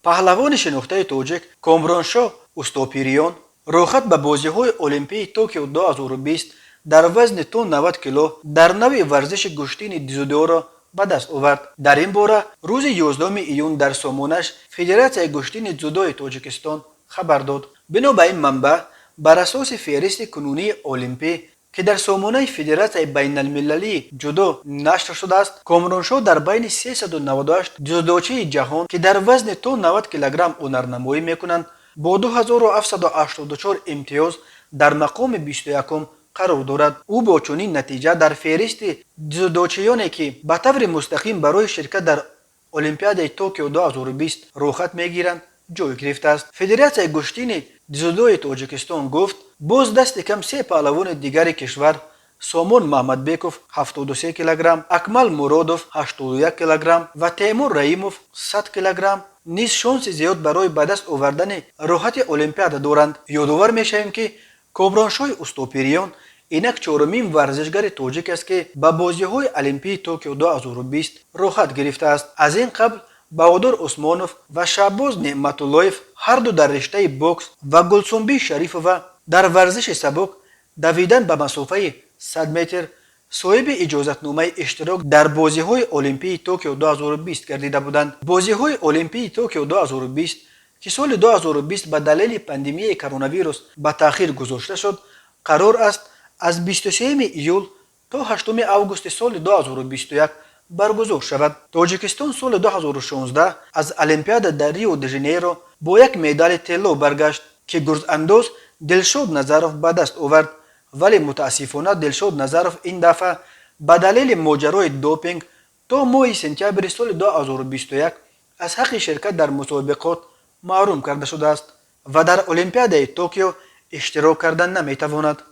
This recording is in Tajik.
Паҳлавони шинохтаи тоҷик Комроншоҳ Устопириён роҳхат ба бозиҳои Олимпии Токио 2020 дар вазни то 90 кило дар навъи варзиши гӯштини дзюдоро ба даст овард. Дар ин бора рӯзи 11 июн дар сомонаш Федератсияи гӯштини дзюдои Тоҷикистон хабар дод. Бино ба ин манбаъ, бар асоси феҳристи кунунии олимпӣ, ки дар сомонаи Федератсияи байналмилалии ҷудо нашр шудааст, Комроншоҳ дар байни 398 дзюдочии ҷаҳон, ки дар вазни то 90 килограмм ҳунарнамоӣ мекунанд, бо 2784 имтиёз дар мақоми 21-ум қарор дорад. Ӯ бо чунин натиҷа дар феҳристи дзюдочиёне, ки ба таври мустақим барои ширкат дар Олимпиадаи Токио 2020 роҳхат мегиранд, ҷой гирифтааст. Федератсияи гӯштини дзюдои Тоҷикистон гуфт, боз дасти кам се паҳлавони дигари кишвар: Сомон Маҳмадбеков, 73 килограмм, Акмал Муродов, 81 килограмм, ва Темур Раимов, 100 килограмм, низ шонси зиёд барои ба даст овардани роҳхати Олимпиада доранд. Ёдовар мешавем, ки Комроншоҳи Устопириён инак чорумин варзишгари тоҷик аст, ки ба бозиҳои Олимпии Токио 2020 роҳхат гирифтааст. Аз ин қабл Баҳодур Усмонов ва Шаҳбоз Неъматуллоев ҳарду дар риштаи бокс ва Гулсумбӣ Шарифова дар варзиши сабук, давидан ба масофаи 100 метр, соҳиби иҷозатномаи иштирок дар бозиҳои Олимпии Токио 2020 гардида буданд. Бозиҳои Олимпии Токио 2020, ки соли 2020 ба далели пандемияи коронавирус ба таъхир гузошта шуд, қарор аст аз 23 июл то 8 августи соли 2021 баргузор шавад. Тоҷикистон соли 2016 аз Олимпиада дар Рио де Жанейро бо як медали тилло баргашт, ки гурзандоз Дилшод Назаров ба даст овард. Вале мутаассифона Дилшод Назаров ин дафъа ба далели моҷарои допинг то моҳи сентябри соли 2021 аз ҳаққи ширкат дар мусобиқот маҳрум карда шудааст ва дар Олимпиадаи Токио иштирок карда наметавонад.